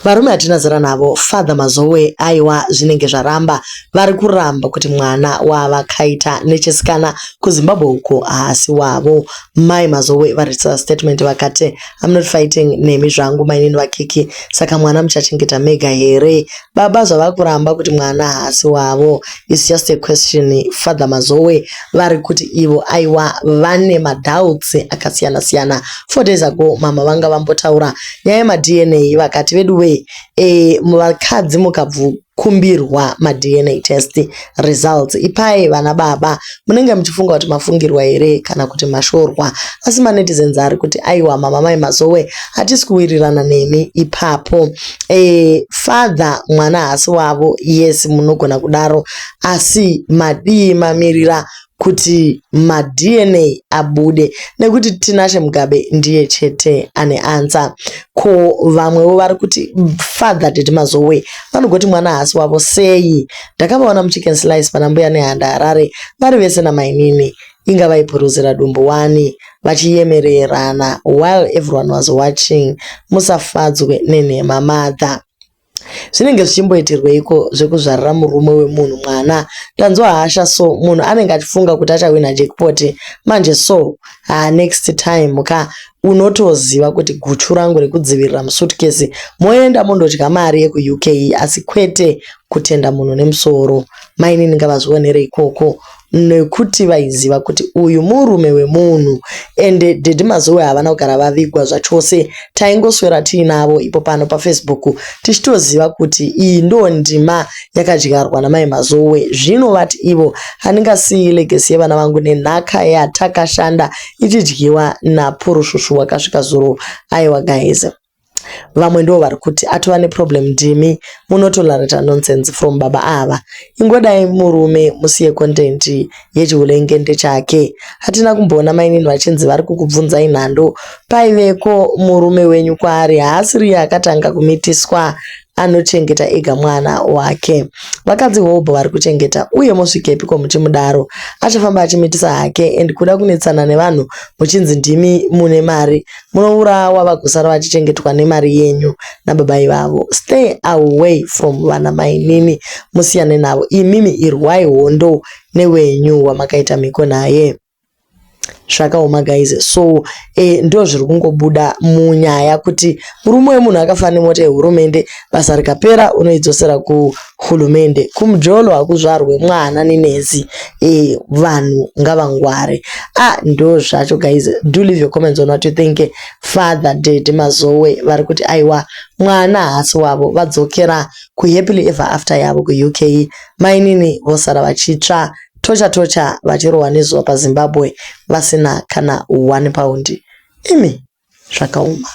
Varume hatina zera navo Father Mazowe aiwa zvinenge zvaramba vari kuramba kuti mwana wavakaita nechisikana kuZimbabwe uko haasi wavo. Mai Mazowe varisa statement vakati I'm not fighting nemi zvangu mainini vaKiki saka mwana muchachengeta mega here? Baba zvavakuramba kuti mwana haasi wavo it's just a question. Father Mazowe vari kuti ivo aiwa vane madoubts akasiyana siyana. 4 days ago mama vanga vambotaura nyaya yemaDNA vakati veduwe vakadzi mukabvukumbirwa maDNA test results ipai vana baba munenge muchifunga kuti mafungirwa here kana kuti mashorwa asi manetizens ari kuti aiwa mama mai Mazowe hatisi kuwirirana nemi ipapo. Father mwana haasi wavo, yes, munogona kudaro asi madii mamirira kuti maDNA abude nekuti Tinashe Mugabe ndiye chete ane answer. Ko vamwewo vari kuti Father Daddy Mazowe vanogoti mwana haasi wavo sei? Ndakavaona muChicken Slice pana Mbuya Nehanda Harare vari vese namainini inga vaipuruzira dumbu wani vachiyemererana while everyone was watching. Musafadzwe nenhema mother. Zvinenge zvichimboitirweiko zvekuzvarira murume wemunhu mwana? Ndanzwa hasha. So munhu anenge achifunga kuti achawina jackpot manje. So next time ka unotoziva kuti guchu rangu rekudzivirira musuitcase moenda mondodya mari yekuUK asi kwete kutenda munhu nemusoro. Mainini ngavazvionere ikoko nekuti vaiziva kuti uyu murume wemunhu ende Daddy Mazowe havana kugara vavigwa zvachose. Taingoswera tiinavo ipo pano paFacebook tichitoziva kuti iyi ndo ndima yakadyarwa namai Mazowe. Zvino vati ivo handingasiyi legacy yevana vangu nenhaka yatakashanda ichidyiwa napurusvusvu wakasvika zuro. Aiwa guys, vamwe ndo vari kuti atova neproblem ndimi munotolerata nonsense from baba ava. Ingodai murume musiye content yechiulengende chake. Hatina kumboona mainini vachinzi vari kukubvunzai nhando paiveko murume wenyu kwaari haasiriye akatanga kumitiswa anochengeta ega mwana wake. Vakadzi hobho vari kuchengeta uye mosvikepiko muchimudaro achafamba achimitisa hake and kuda kunetsana nevanhu muchinzi ndimi mune mari munourawa vagosara vachichengetwa nemari yenyu nababa ivavo. Stay away from vana mainini, musiyane navo. Imimi irwai hondo newenyu wamakaita mhiko naye. Zvakaoma guys. So ndo zviri kungobuda munyaya kuti murume wemunhu akafa nemota yehurumende basa rikapera unoidzosera kuhurumende. Kumujolo hakuzvarwe mwana nenezi. Vanhu ngavangware. Ah, ndo zvacho guys. Do leave your comments on what you think. Father Daddy Mazowe vari kuti aiwa mwana haasi wavo, vadzokera kuhappily ever after yavo kuUK. Mainini vosara vachitsva tocha tocha vachirohwa nezuva paZimbabwe vasina kana 1 pound. Imi, zvakaoma.